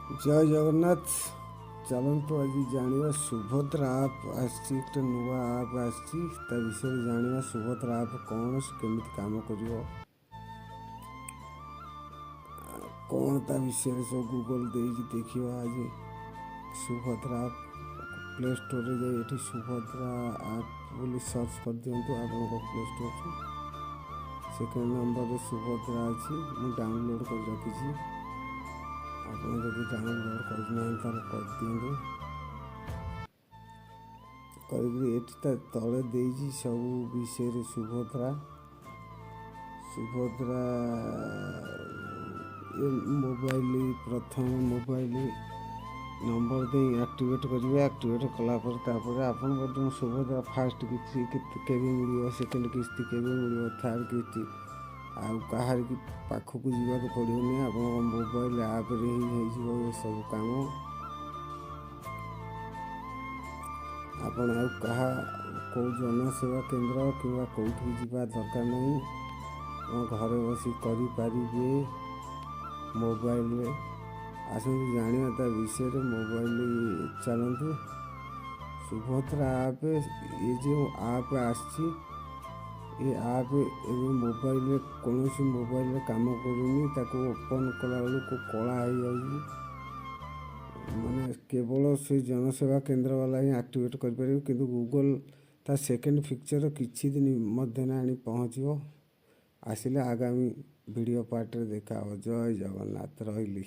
ଜୟ ଜଗନ୍ନାଥ। ଚାଲନ୍ତୁ, ଆଜି ଜାଣିବା, ସୁଭଦ୍ରା ଆପ୍ ଆସିଛି, ଗୋଟେ ନୂଆ ଆପ୍ ଆସିଛି, ତା ବିଷୟରେ ଜାଣିବା। ସୁଭଦ୍ରା ଆପ୍ କ'ଣ, ସେ କେମିତି କାମ କରିବ, କ'ଣ ତା ବିଷୟରେ ସବୁ ଗୁଗଲ୍ ଦେଇଛି, ଦେଖିବା ଆଜି। ସୁଭଦ୍ରା ଆପ୍ ପ୍ଲେ ଷ୍ଟୋରରେ ଯାଇ ଏଠି ସୁଭଦ୍ରା ଆପ୍ ବୋଲି ସର୍ଚ୍ଚ କରିଦିଅନ୍ତୁ ଆପଣଙ୍କ ପ୍ଲେ ଷ୍ଟୋରରୁ। ସେକେଣ୍ଡ ନମ୍ବରରେ ସୁଭଦ୍ରା ଅଛି। ମୁଁ ଡାଉନଲୋଡ଼୍ କରି ରଖିଛି। ଆପଣ ଯଦି ଡାଉନଲୋଡ଼୍ କରିନାହାନ୍ତି, ତାହେଲେ କରିଦିଅନ୍ତୁ। କରିକିରି ଏଠି ତା ତଳେ ଦେଇଛି ସବୁ ବିଷୟରେ। ସୁଭଦ୍ରା ଏ ମୋବାଇଲ, ପ୍ରଥମେ ମୋବାଇଲ ନମ୍ବର ଦେଇ ଆକ୍ଟିଭେଟ୍ କରିବେ। ଆକ୍ଟିଭେଟ୍ କଲା ପରେ ତାପରେ ଆପଣଙ୍କର ଯେଉଁ ସୁଭଦ୍ରା ଫାଷ୍ଟ କିସ୍ତି କେତେ କେବେ ମିଳିବ, ସେକେଣ୍ଡ କିସ୍ତି କେବେ ମିଳିବ, ଥାର୍ଡ଼ କିସ୍ତି, ଆଉ କାହାରି କି ପାଖକୁ ଯିବାକୁ ପଡ଼ିବନି। ଆପଣଙ୍କ ମୋବାଇଲ ଆପ୍ରେ ହିଁ ହେଇଯିବ ଏସବୁ କାମ। ଆପଣ ଆଉ କାହା କେଉଁ ଜନସେବା କେନ୍ଦ୍ର କିମ୍ବା କେଉଁଠିକି ଯିବା ଦରକାର ନାହିଁ। ଆପଣ ଘରେ ବସି କରିପାରିବେ ମୋବାଇଲରେ। ଆସନ୍ତୁ, ଜାଣିବା ତା ବିଷୟରେ ମୋବାଇଲ। ଚାଲନ୍ତୁ। ସୁଭଦ୍ରା ଆପ୍, ଏ ଯେଉଁ ଆପ୍ ଆସିଛି, ଏ ଆପ୍ ଏବେ ମୋବାଇଲରେ, କୌଣସି ମୋବାଇଲରେ କାମ କରୁନି। ତାକୁ ଓପନ୍ କଲାବେଳକୁ କଳା ହେଇଯାଉଛି। ମାନେ କେବଳ ସେ ଜନସେବା କେନ୍ଦ୍ର ବାଲା ହିଁ ଆକ୍ଟିଭେଟ୍ କରିପାରିବେ। କିନ୍ତୁ ଗୁଗଲ୍ ତା ସେକେଣ୍ଡ ଫିଚର୍ କିଛି ଦିନ ମଧ୍ୟରେ ଆଣି ପହଞ୍ଚିବ। ଆସିଲେ ଆଗାମୀ ଭିଡ଼ିଓ ପାର୍ଟରେ ଦେଖା ହେବ। ଜୟ ଜଗନ୍ନାଥ, ରହିଲି।